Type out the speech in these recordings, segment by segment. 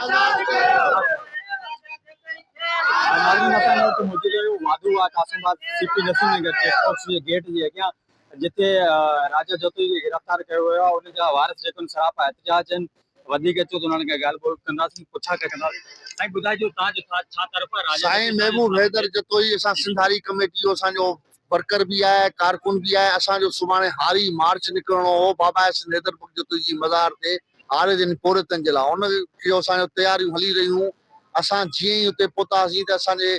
آزاد ڪيو. ناظرين اسان هن وقت موجود آهيون واڌو واهه Qasimabad C P Naseem Nagar check post جي گيٽ جي اڳيان جتي راجا جتوئي کي گرفتار ڪيو ويو آهي ان جا وارث جيڪو آهن سراپا احتجاج آهن وڌيڪ اچو ته انهن کان ڳالهه ٻولهه ڪنداسين پڇا ڪنداسين سائين ٻڌائجو توهان جو ڇا تعارف آهي راجا سائين محبوب حيدر جتوئي اسان سنڌ هاري ڪميٽي جو اسان جو ورڪر به آهي ڪارڪن به آهي اسان جو سڀاڻي هاري مارچ نڪرڻو هو بابا سنڌ حيدر بخش جتوئي جي مزار تي هاري جن پورهيتن جي لاء ان جو اسان جو تياريون هلي رهيون اسان جيئن ئي اتي پهتاسين ته اسان جي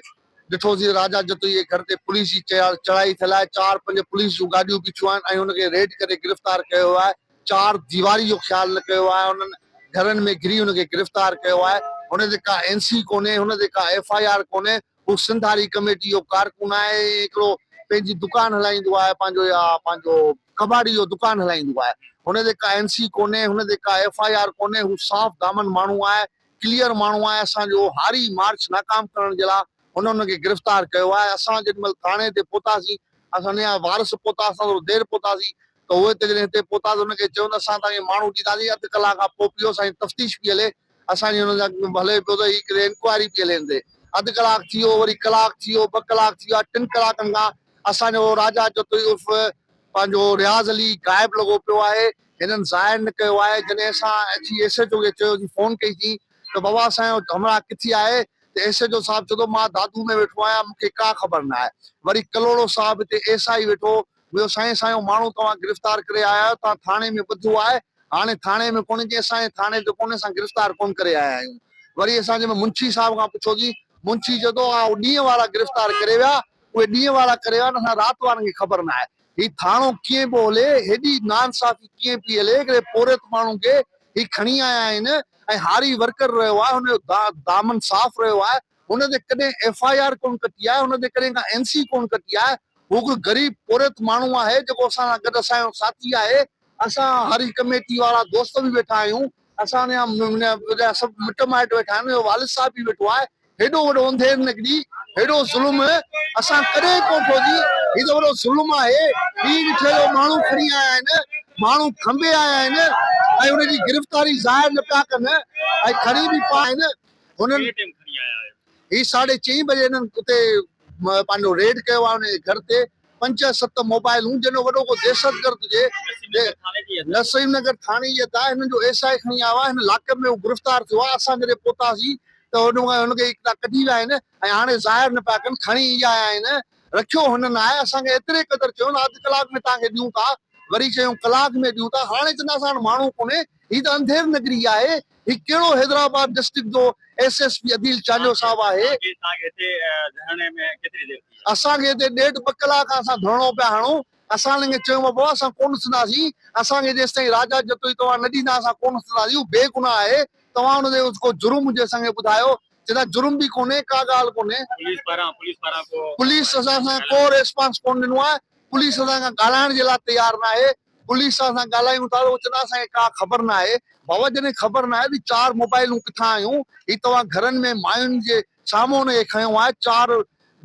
ڏٺوسين راجا جتوئي جي گهر تي پوليس جي چڙهائي ٿيل آهي، چار پنج پوليس جون گاڏيون بيٺيون آهن ۽ ان کي ريڊ ڪري گرفتار ڪيو ويو آهي، چار ديواري جو خيال نه ڪيو ويو آهي، انهن گهرن ۾ گهري ان کي گرفتار ڪيو آهي، هن تي ڪا اين سي ڪونهي، هن تي ڪا ايف I R ڪونهي، هو سنڌ هاري ڪميٽي جو ڪارڪن آهي ۽ هڪڙو پنهنجي دڪان هلائيندو آهي پنهنجو يا پنهنجو ڪٻاڙي جو دڪان هلائيندو آهي، هن تي ڪا اين سي ڪونهي، هن تي ڪا ايف I R ڪونهي، هو صاف دامن ماڻهو آهي، ڪليئر ماڻهو آهي اسان جو هاري مارچ ناڪام ڪرڻ جي لاء هن ان کي گرفتار ڪيو آهي اسان جيڏي مهل ٿاڻي تي پهتاسين اسان جا وارث پهتا اسان ٿورو دير پهتاسين ته اهي ته جڏهن هتي پهتا ته هن کي چيو ته اسان توهان کي ماڻهو ڏينداسين اڌ ڪلاڪ کان پوء پيو اسان جي تفتيش پئي هلي اسان جي هن سان هلي پيو ته هي ڪٿي انڪوائري پئي هلي هن تي اڌ ڪلاڪ ٿي ويو وري ڪلاڪ ٿي ويو ٻه ڪلاڪ ٿي ويا ٽن ڪلاڪن کان اسان جو راجا جتوئي عرف پنهنجو رياض علي غائب لڳو پيو آهي هنن ظاهر نه ڪيو آهي جڏهن اسان اچي ايس ايڇ او کي چيوسين فون ڪئي سين ته بابا اسان جو همراهه ڪٿي آهي ته ايس ايڇ او صاحب چيو ته مان دادو ۾ ويٺو آهيان مون کي ڪا خبر نه آهي وري ڪلهوڙو صاحب هتي ايس I ويٺو هيو سائين اسان جو ماڻهو توهان گرفتار ڪري آيا آهيو توهان ٿاڻي ۾ ٻڌو آهي هاڻي ٿاڻي ۾ ڪونهي چي اسان جي ٿاڻي تي ڪونهي اسان گرفتار ڪونه ڪري آيا آهيون وري اسان جنهن منشي صاحب کان پڇيوسين منشي چيو ته اهو ڏينهن وارا گرفتار ڪري ويا اهي ڏينهن وارا ڪري ويا آهن اسان رات وارن کي خبر نه آهي هي ٿاڻو ڪيئن پيو هلي هيڏي ناانصافي ڪيئن پئي هلي هڪڙي پورهيت ماڻهو کي هي کڻي آيا آهن ۽ هاري ورڪر رهيو آهي هن جو دامن صاف رهيو آهي هن تي ڪڏهن ايف I R ڪونه ڪٽي آهي هن تي ڪڏهن ڪا اين سي ڪونه ڪٽي آهي هو هڪ غريب پورهيت ماڻهو آهي جيڪو اسان سان گڏ اسان جو ساٿي آهي اسان هاري ڪميٽي وارا دوست به ويٺا آهيون اسان جا سڀ مٽ مائٽ ويٺا آهن منهنجو والد صاحب به ويٺو آهي هيڏو وڏو انڌير نگري هيڏو ظلم اسان ڪڏهن ڪونه ٿو جي هي ته وڏو ظلم آهي هي ڏٺي جو ماڻهو کڻي آيا آهن ماڻهو کنڀي آيا آهن ۽ ان جي گرفتاري ظاهر نه پيا ڪن ۽ کڻي به پيا آهن هنن هي ساڍي چئين بجي هنن اتي پنهنجو ريڊ ڪيو آهي ان جي گهر تي پنج ست موبائلون جنھن جو وڏو ڪو دهشتگرد هجي نسيم نگر ٿاڻي جي تان هنن جو ايس I کڻي آيو آهي هن لاڪ اپ ۾ هو گرفتار ٿيو آهي اسان جڏهن پهتاسين ته هن کي هتان ڪڍي ويا آهن ۽ هاڻي ظاهر نه پيا ڪن کڻي ئي آيا آهن رکيو هنن آهي اسان کي ايتري قدر چيو نه اڌ ڪلاڪ ۾ توهان کي ڏيون ٿا وري چيون ڪلاڪ ۾ ڏيون ٿا هاڻي چوندا اسان وٽ ماڻهو ڪونهي هي ته انڌير نگري آهي هي ڪهڙو حيدرآباد ڊسٽرڪٽ جو S S P Adeel Chandio صاحب آهي. اسان کي هتي ڏيڍ ٻه ڪلاڪ کان اسان ڌرڻو پيا هڻون اسان هنن کي چيو بابا اسان ڪونه اٿنداسين اسان کي جيستائين راجا جتوئي توهان نه ڏيندا اسان ڪونه اٿنداسين هو بي گناهه آهي توهان هن تي ڪو جرم هجي اسان کي ٻڌايو چي ٿا جرم به ڪونهي ڪا ڳالهه ڪونهي پوليس اسان سان ڪو ريسپانس ڪونه ڏنو آهي پوليس اسان کان ڳالهائڻ جي لاء تيار ناهي پوليس سان اسان ڳالهايون ٿا ته هو چوندا اسان کي ڪا خبر ناهي. بابا جڏهن خبر ناهي ته چار موبائلون ڪٿان آيون، هي توهان گهرن ۾ ماين جي سامهون ان کي کنيو آهي، چار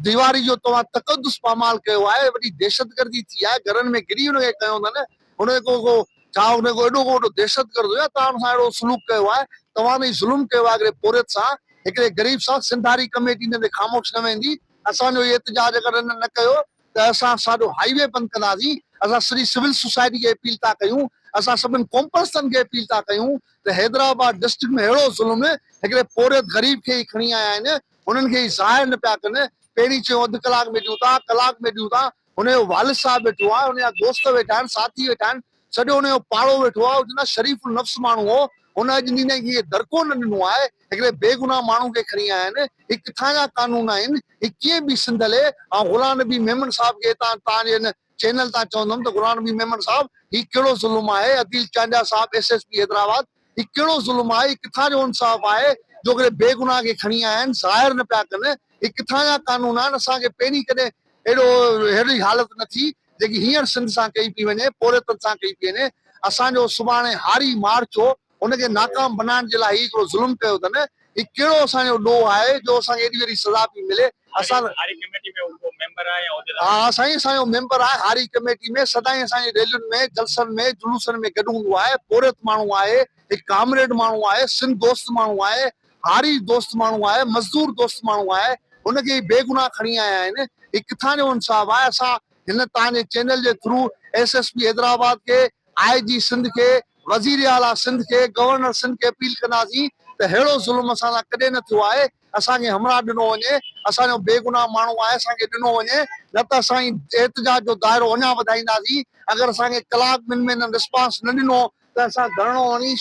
ديواري جو توهان تقدس پامال ڪيو آهي، وڏي دهشتگردي ٿي آهي، گهرن ۾ گهڙي ان کي کنيو اٿن، هن کي ڪو ڪو ڇا هن کي ايڏو ڪو وڏو دهشتگرد هو يا توهان ان سان اهڙو سلوڪ ڪيو آهي، توهان به ظلم ڪيو آهي هڪڙي پورهيت سان، هڪڙي غريب سان، سنڌ هاري ڪميٽي ان تي خاموش نه ويهندي، اسان جو هي احتجاج اگر هنن نه ڪيو ته اسان ساڄو هائي وي بند ڪنداسين، اسان سڄي سول سوسائٽي کي اپيل ٿا ڪيون، اسان سڀن قومپرستن کي اپيل ٿا ڪيون ته حيدرآباد ڊسٽرڪٽ ۾ اهڙو ظلم هڪڙي پورهيت غريب کي ئي کڻي آيا آهن، هنن کي ئي ظاهر نه پيا ڪن، پهرين چيو اڌ ڪلاڪ ۾ ڏيون ٿا، ڪلاڪ ۾ ڏيون ٿا، هن جو والد صاحب ويٺو آهي، هن جا دوست ويٺا آهن، ساٿي ويٺا آهن، سڄو هن جو پاڙو ويٺو آهي، هو چوندا شريف النفس ماڻهو هو، هن اڄ ڏينهن تائين ڪنهن کي دڙڪو نه ڏنو آهي، هڪڙي بيگناهه ماڻهو کي کڻي آيا آهن، هي ڪٿان جا قانون آهن، هي ڪيئن به سنڌ هلي، آئون غلام نبي ميمڻ صاحب کي هتان توهان جي هن چينل تان چوندم ته غلام نبي ميمڻ صاحب هي ڪهڙو ظلم آهي، عديل چانڊيا صاحب ايس ايس پي حيدرآباد هي ڪهڙو ظلم آهي، هي ڪٿان جو انصاف آهي جو هڪڙي بيگناهه کي کڻي آيا آهن، ظاهر نه پيا ڪن، هي ڪٿان جا قانون آهن، اسان کي پهرين ڪڏهن اهڙو اهڙي حالت نه ٿي جيڪي هينئر سنڌ سان ڪئي پئي وڃي، پورهيتن سان ڪئي پئي وڃي، اسان جو سڀاڻي هاري مارچ هو، ان کي ناڪام بنائڻ جي لاء هي هڪڙو ظلم ڪيو اٿن، هي ڪهڙو اسان جو ڏوهه آهي جو اسان کي ايڏي وڏي سزا پئي ملي، اسان. هاري ڪميٽي ۾ هو ڪو ميمبر آهي يا عهديدار؟ ها سائين اسان جو ميمبر آهي، هاري ڪميٽي ۾ سدائين اسان جي ريلين ۾، جلسن ۾، جلوسن ۾ گڏ هوندو آهي، پورهيت ماڻهو آهي، هڪ ڪامريڊ ماڻهو آهي، سنڌ دوست ماڻهو آهي. هاري دوست ماڻهو آهي، مزدور دوست ماڻهو آهي، هن کي هي بيگناهه کڻي آيا آهن، هي ڪٿان جو انصاف آهي، اسان هن توهان جي چينل جي through S S P Hyderabad کي، آء جي سنڌ کي، وزير اعليٰ سنڌ کي، گورنر سنڌ کي اپيل ڪنداسين ته ههڙو ظلم اسان سان ڪڏهن نه ٿيو آهي، اسان کي همراهه ڏنو وڃي، اسان جو بيگناهه ماڻهو آهي، اسان کي ڏنو وڃي، نه ته اسان هي احتجاج جو دائرو اڃا وڌائينداسين، اگر اسان کي ڪلاڪ ٻن ۾ هنن رسپانس نه ڏنو ته اسان ڌرڻو هڻي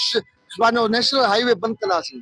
پنهنجو نيشنل هائي وي بند ڪنداسين.